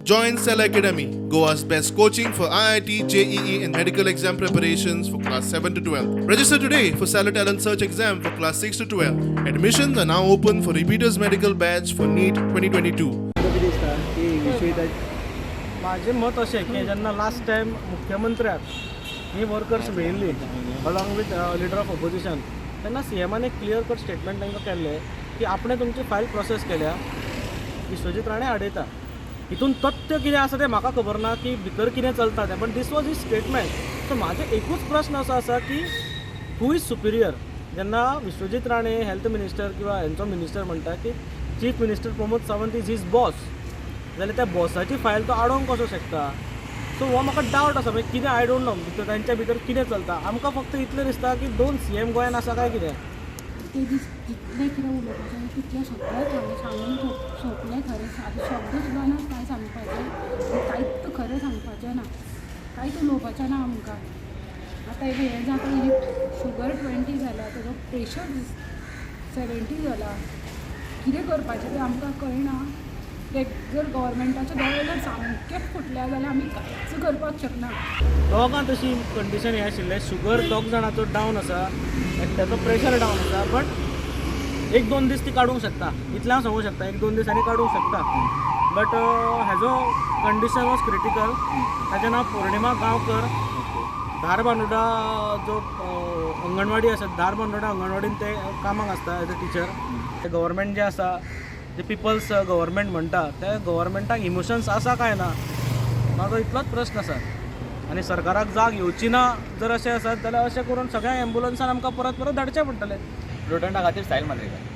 Join Cell Academy, Goa's best coaching for IIT, JEE, and medical exam preparations for class 7 to 12. Register today for Stellar Talent Search exam for class 6 to 12. Admissions are now open for repeaters medical batch for NEET 2022. तुका कितें दिसता की विश्वजिता? म्हाजें मत अशें की जेन्ना last time मुख्यमंत्र्याक ही workers मेळिल्ली along with leader of opposition, तेन्ना सी एमान एक क्लियर कट स्टेटमेंट तांकां केल्लें की आपणें तुमची फायल प्रोसेस केल्या, विश्वजीत राणे आडयता. हितून तथ्य कितें आसा तें म्हाका खबर ना की भितर कितें चलता तें, पण this was his statement. So म्हाजें एकूच प्रश्न असो आसा की who is superior? जेन्ना विश्वजीत राणे हेल्थ मिनिस्टर किंवा हेंचो मिनिस्टर म्हणटा की Chief Minister Pramod Sawant is his boss, जाल्यार त्या बॉसाची फायल तो आडोवंक कसो शकता? सो हो म्हाका डावट आसा. म्हणजे कितें, I don't know भितर तांच्या भितर कितें चलता. आमकां फक्त इतलें दिसता की दोन सी एम गोंयान आसा काय कितें. ते दीस जितलें कितें उलोवपाचें तितलें सगळें खरें सांगून सोंपलें. खरें, आतां शब्द सुद्दां ना कांय सांगपाचें. कांयच खरें सांगपाचें ना, कांयच उलोवपाचें ना आमकां. आतां हें जाता, ही शुगर 20 जाल्या, तेजो प्रेशर 70 जाला. कितें करपाचें तें आमकां कळना. ते जर गव्हर्मेंटाचे दोळे जर सामकेच फुटल्या जाल्यार आमी कांयच करपाक शकना. दोगां तशी कंडिशन हें आशिल्लें. शुगर दोग जाणाचो डावन आसा, एकट्याचो प्रेशर डावन आसा, बट एक दोन दीस ती काडूंक शकता इतलें हांव सांगूंक शकता. एक दोन दिसांनी काडूंक शकता, बट हेजो कंडिशन वॉज क्रिटिकल. ताचें नांव पौर्णिमा गांवकर. धारबांदोडा जो अंगणवाडी आसा, धारबांदोडा अंगणवाडीन ते कामाक आसता एज अ टिचर. ते गव्हर्मेंट जें आसा, जे पिपल्स गव्हर्मेंट म्हणटा, त्या गव्हर्मेंटाक इमोशन्स आसा काय ना, म्हाजो इतलोच प्रश्न आसा. आनी सरकाराक जाग येवची ना जर अशें आसत जाल्यार अशें करून सगळ्या एम्बुलन्सान आमकां परत परत धाडचें पडटलें. स्टुडंटा खातीर साहिल मांद्रेकर.